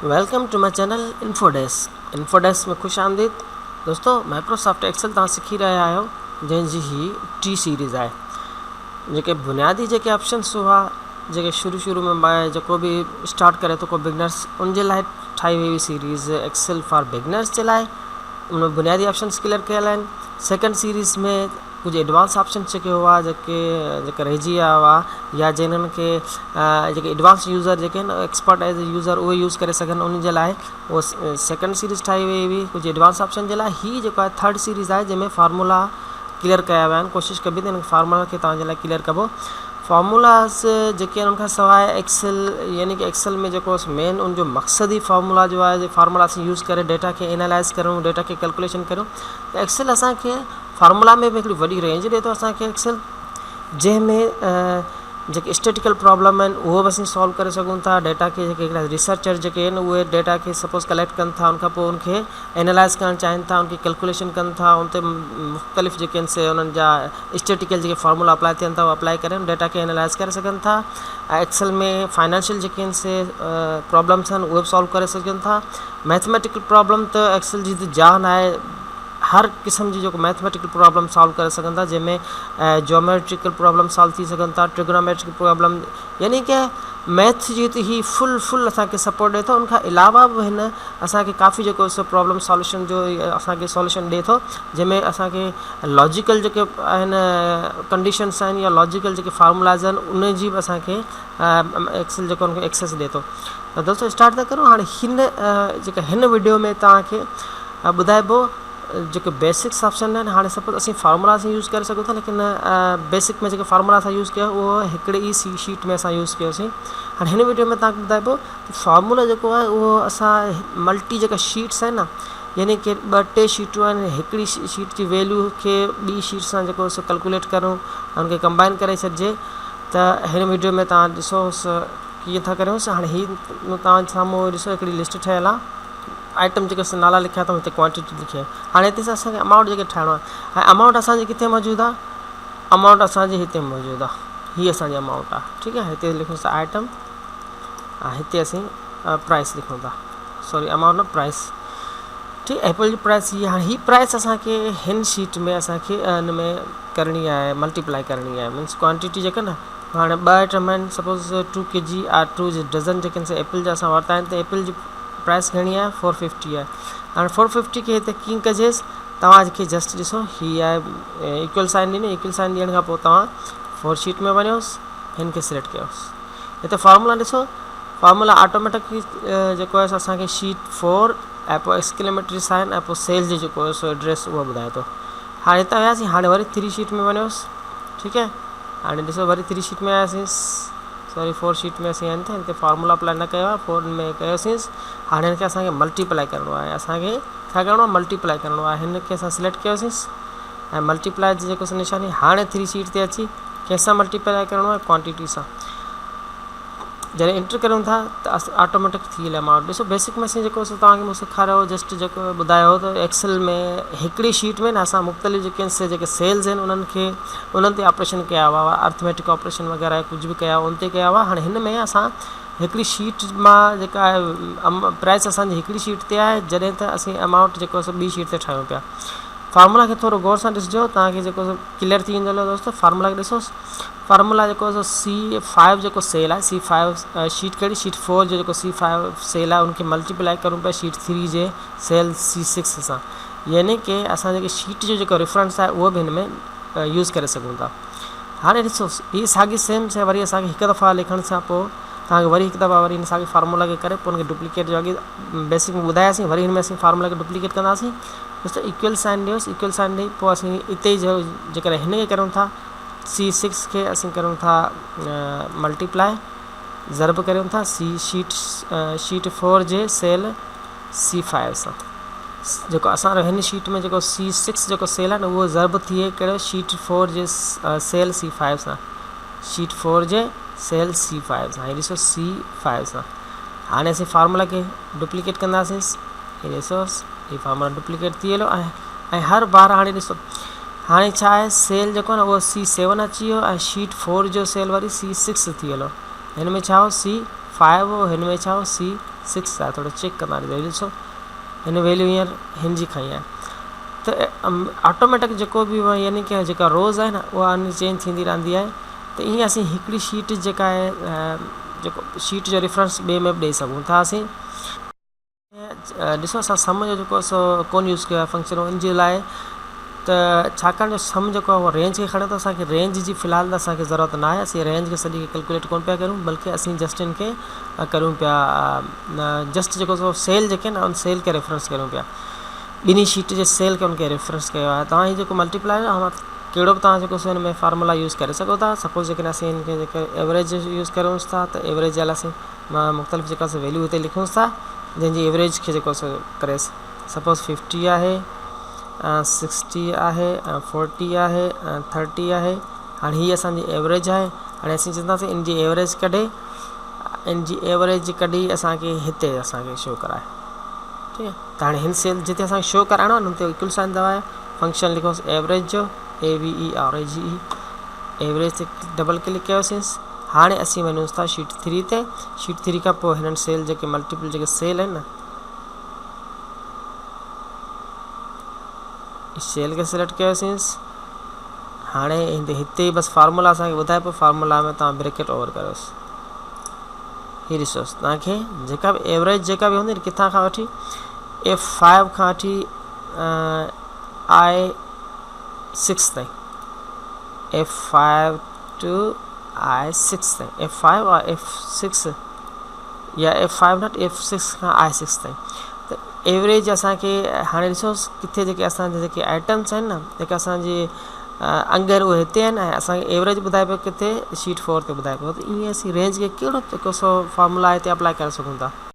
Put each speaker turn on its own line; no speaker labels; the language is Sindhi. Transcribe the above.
Welcome to my channel info desk info desk ۾ خوش آمديد دوستو مائڪروسافٽ ايڪسل توهان سکي رهيا آهيو جنهن جي هي ٽي سيريز آهي جيڪي بنيادي جيڪي آپشنس هئا جيڪي شروع شروع ۾ مان جيڪو به اسٽارٽ ڪري ٿو ڪو بگنرس ان جي لاء ٺاهي وئي هئي سيريز ايڪسل فار بگنرس جي لاء ان ۾ بنيادي آپشنس ڪليئر ڪيل آهن سيڪنڊ سيريز ۾ ڪجهه ايڊوانس آپشنس جيڪي هئا جيڪي جيڪي رهجي ويا هئا يا جنھن کي جيڪي ايڊوانس يوزر جيڪي آهن ايڪسپرٽ ايز اي يوزر اهي يوز ڪري سگهن انهن جي لاء اهو سيڪنڊ سيريز ٺاهي وئي هئي ڪجهه ايڊوانس آپشن جي لاء هي جيڪو آهي ٿرڊ سيريز آهي جنهن ۾ فارمولا ڪليئر ڪيا ويا آهن ڪوشش ڪبي ته ان فارمولا کي توهان جي لاء ڪليئر ڪبو فارمولاز جيڪي آهن ان کان سواء ايڪسل يعني ڪي ايڪسل ۾ جيڪو مين ان جو مقصد ئي فارمولا جو آهي فارمولا اسين يوز ڪري ڊيٽا کي انالائز ڪريون ڊيٽا کي ڪلڪوليشن ڪريون ته ايڪسل اسانکي فارمولا ۾ به هڪڙي وڏي رينج ڏئي ٿو اسان کي ايڪسل جنهن ۾ جيڪي اسٽيٽيڪل پرابلم آهن اهو به اسين سالو ڪري سگهون ٿا ڊيٽا کي جيڪي هڪڙا ريسرچر جيڪي آهن اهي ڊيٽا کي سپوز ڪليڪٽ ڪن ٿا ان کان پوء ان کي اينالائز ڪرڻ چاهين ٿا ان کي ڪلڪوليشن ڪن ٿا ان تي مختلف جيڪي آهن سي انهن جا اسٽيٽيڪل جيڪي فارمولا اپلائي ٿين ٿا اهي اپلائي ڪري ان ڊيٽا کي اينالائز ڪري سگهن ٿا ۽ ايڪسل ۾ فائنانشل جيڪي آهن سي پرابلمس آهن اهي به سالو ڪري سگهجن ٿا ميٿميٽيڪل پرابلم ته ايڪسل جي ته جان آهي هر قسم جي جيڪو ميٿميٽيڪل پرابلم سالو ڪري سگهن ٿا جنهن ۾ جيوميٽريڪل پرابلم سالو ٿي سگهن ٿا ٽرگناميٽرڪ پرابلم يعني ڪه ميٿ جي ته هي فل فل اسانکي سپورٽ ڏي ٿو ان کان علاوه به هن اسانکي ڪافي جيڪو سو پرابلم سالوشن جو اسانکي سالوشن ڏي ٿو جنهن ۾ اسانکي لاجيڪل جيڪي آهن ڪنڊيشنس آهن يا لاجيڪل جيڪي فارمولاز آهن ان جي به اسانکي ايڪسل جيڪو ان کي ايڪسس ڏي ٿو ته دوستو اسٽارٽ ٿا ڪرون هاڻي هن جيڪا هن وڊيو ۾ توهان کي ٻڌائبو جيڪي بيسڪس آپشن آهن هاڻي سپوز اسين فارمولا اسين يوز ڪري سگهون ٿا ليڪن بيسڪ ۾ جيڪي فارمولا اسان يوز ڪيا اهو هڪڙي ئي سي شيٽ ۾ اسان يوز ڪيوسين هاڻي هن وڊيو ۾ توهان کي ٻڌائبو ته فارمولا جيڪو آهي اهو اسان ملٽي جيڪا شيٽس آهن نه يعني ڪي ٻه ٽي شيٽون آهن هڪڙي شيٽ جي ويليو کي ٻي شيٽ سان جيڪو سو ڪلڪوليٽ ڪرون ان کي ڪمبائن ڪري ڇڏجي ته هن وڊيو ۾ توهان ڏسو ڪيئن ٿا ڪريونس هاڻي هي توهان جي سامهون ڏسو هڪڙي لسٽ ٺهيل آهي آئٽم جيڪي اسان نالا لکيا اٿئون هتي ڪوانٽيٽي لکي آهي هاڻي هتي اسان کي امائونٽ جيڪي ٺاهڻو آهي ۽ امائونٽ اسان جي ڪٿي موجود آهي امائونٽ اسان جي هتي موجود آهي هي اسان جي امائونٽ آهي ٺيڪ آهي هتي لکون ٿا آئٽم ۽ هتي اسين پرائس لکون ٿا سوري امائونٽ نه پرائس ٺيڪ ايپل جي پرائس هي هاڻي هي پرائس اسان کي هن شيٽ ۾ اسان کي هن ۾ ڪرڻي آهي ملٽيپلائي ڪرڻي آهي مينس ڪوانٽيٽي جيڪا نه هاڻي ٻه آئٽم آهن سپوز ٽو ڪي جي آر ٽو ڊزن جيڪي آهن سي ايپل جا اسان ورتا آهن ته ايپل جي پرائس گهڻي آهي فور ففٽي آهي هاڻي فور ففٽي کي هتي ڪيئن ڪجيس توهان کي جسٽ ڏسو هي آهي ايڪول سائن ڏني ايڪول سائن ڏيڻ کان پوء توهان فور شيٽ ۾ وڃوس هن کي سليڪٽ ڪيوس هتي فارمولا ڏسو فارمولا آٽوميٽڪ جيڪو آهي اسان کي شيٽ فور ۽ پوء ايڪسڪليميٽري سائن ۽ پوء سيل جو جيڪو آهي سو ايڊريس اهو ٻڌائي ٿو هاڻي هتان وياسين هاڻي وري ٿري شيٽ ۾ وڃوس ٺيڪ آهي هاڻي ڏسو وري ٿري شيٽ ۾ آياسين سوري فور شيٽ ۾ اسين آيا آهيون هتي فارمولا اپلائي نه ڪيو آهي فور ۾ ڪيوسين هاڻي هن کي اسان کي ملٽيپلائي ڪرڻو آهي اسان کي ڇا ڪرڻو آهي ملٽيپلائي ڪرڻو آهي هن کي اسان سليڪٽ ڪيوسين ۽ ملٽيپلائي جي جيڪو نشاني هاڻي ٿري شيٽ تي اچي ڪنهن سان ملٽيپلائي ڪرڻو آهي ڪوانٽيٽي سان جڏهن انٽر ڪريون ٿا ته آٽوميٽڪ ٿي ويندي امائونٽ ڏسو بيسڪ ۾ اسين جيڪو سو توهان کي مون سيکاريو جسٽ جيڪو ٻڌايو هو ته ايڪسل ۾ هڪڙي شيٽ ۾ نه اسان مختلف جيڪي آهن سي جيڪي سيلز آهن انهن کي انهن تي آپريشن ڪيا هئا ارٿميٽڪ آپريشن وغيره ڪجهه به ڪيا ان تي ڪيا هئا هاڻي هن ۾ اسان هڪڙي شيٽ مان جيڪا آهي پرائس اسانجي هڪڙي شيٽ تي آهي جڏهن ته اسين امائونٽ جيڪو سو ٻي شيٽ تي ٺاهيون پيا فارمولا کي ٿورو غور سان ڏسجو توهان کي جيڪو سو ڪليئر ٿي ويندو دوستو فارمولا کي ڏسوس فارمولا جيڪو سو سي فائيو جيڪو سيل آهي سي فائيو شيٽ ڪهڙي شيٽ فور جو جيڪو سي فائيو سيل آهي ان کي ملٽيپلائي ڪرون پيا شيٽ ٿري جي سيل سي سڪس سان يعني ڪي اسان جيڪي شيٽ جو جيڪو ريفرنس آهي اهو به هن ۾ يوز ڪري سگهون ٿا هاڻي ڏسو هي ساڳي سيم شي وري اسان کي هڪ دفعا لکڻ سان پوء توهان کي وري هڪ دفعا وري هن ساڳي فارمولا کي ڪري پوء ان کي ڊپليڪيٽ جو اڳي بيسڪ ۾ ٻڌاياسين وري هن ۾ اسين فارمولا کي ڊپليڪيٽ ڪنداسين ڏسو ايڪول سائن ڏيوس ايڪول سائن ڏئي پوء اسين اتي ئي جيڪڏهن هن کي ڪريون ٿا سي سڪس کي اسين ڪريون ٿا ملٽيپلائي ضرب ڪريون ٿا سي شيٽ شيٽ فور جي سيل سي فائيو سان جيڪو اسان هن شيٽ ۾ جيڪو سي سڪس جيڪو سيل آهي نه اهو ضرب ٿئي ڪهڙو شيٽ فور جي سيل سي فائيو سان شيٽ فور جي سيل سي فائيو سان هي ڏسو سي فائيو سان هاڻي اسين فارمولا کي ڊپليڪيٽ ڪنداسين هي ڏسو هي فارمولا ڊپليڪيٽ ٿي ويو ۽ هر بار هاڻي ڏسو هاڻي ڇا آهي سيل جيڪو آهي نه اهو سي سيون اچي ويو ۽ شيٽ فور جو سيل وري سي سڪس ٿي ويو هن ۾ ڇا هو سي فائيو هو هن ۾ ڇا هو سي سڪس آهي ٿورو چيڪ ڪندا ڏسو هن ويليو هينئر هن جي کنئي آهي ته آٽوميٽڪ جيڪو به يعني ڪي جيڪا روز آهي نه اها چينج ٿيندي رهندي آهي ته ائين اسين هڪڙي شيٽ جيڪا آهي جيڪو شيٽ جو ريفرنس ٻئي ۾ به ڏئي سگهون ٿا اسين ڏسو اسان سم جو جيڪو سو ڪون يوز ڪيو آهي فنڪشن ان جي لاء ته ڇاڪاڻ جو سم جيڪو آهي اهو رينج کي کڻي ٿو اسانکي رينج جي في الحال ته اسانکي ضرورت نه آهي اسين رينج کي سڄي کي ڪلڪوليٽ ڪون پيا ڪريون بلڪه اسين جسٽ ان کي ڪريون پيا جسٽ جيڪو سو سيل جيڪي آهن ان سيل کي ريفرنس ڪريون پيا ٻنهي شيٽ جي سيل کي ان کي ريفرنس ڪيو آهي توهان هي جيڪو ملٽيپلائي آهي ڪهڙو به توهان جيڪو سو هن ۾ فارمولا يوز ڪري سگهو ٿا سپوز جيڪڏهن اسين هن کي جيڪر ايوريج يوز ڪريونس ٿا ته ايوريج جي لاء اسين مختلف جيڪا سو ويليو هتي لکونس ٿا جنهن جي ايوريج کي جيڪو سو ڪريس سپوز ففٽي آهي سڪسٽي آهي فورٽي آهي ٿرٽي آهي هاڻي هي اسانجي ايوريج آهي هاڻي اسين چونداسين ان جي ايوريج ڪڍي ان جي ايوريج ڪڍي اسانکي هتي اسانکي شو ڪرائي ٺيڪ آهي ته هاڻي هن سيل جتي اسانکي شو ڪرائڻو آهي ان تي ايڪول سائن دٻايو فنڪشن لکوس ايوريج جو A V E R A G E average تي ڊبل ڪلڪ ڪيوسينس هاڻي اسين وڃون ٿا شيٽ ٿري تي شيٽ ٿري کان پوء هنن سيل جيڪي ملٽيپل جيڪي سيل آهن نه سيل کي سليڪٽ ڪيوسينس هاڻي هتي بس فارمولا اسان کي ٻڌائي پيو فارمولا ۾ توهان بريڪيٽ اوور ڪريوس هي ڏسوس توهان کي جيڪا به ايوريج جيڪا به هوندي ڪٿان کان وٺي ايف فائيو کان وٺي آء سڪس تائين F five to I six تائين F five I F six يا ايف فائيو نه ايف سڪس کان آء سڪس تائين ته ايوريج اسانکي هاڻي ڏسوس ڪٿي جيڪي اسانجا جيڪي آئٽمس آهن نه جيڪا اسانجي انگ آهن اهي هتي آهن ۽ اسانکي ايوريج ٻڌائي پيو ڪٿي شيٽ فور تي ٻڌائي پيو ته ائين اسين رينج کي ڪهڙو جيڪو سو فارمولا هتي اپلائي ڪري سگهون ٿا.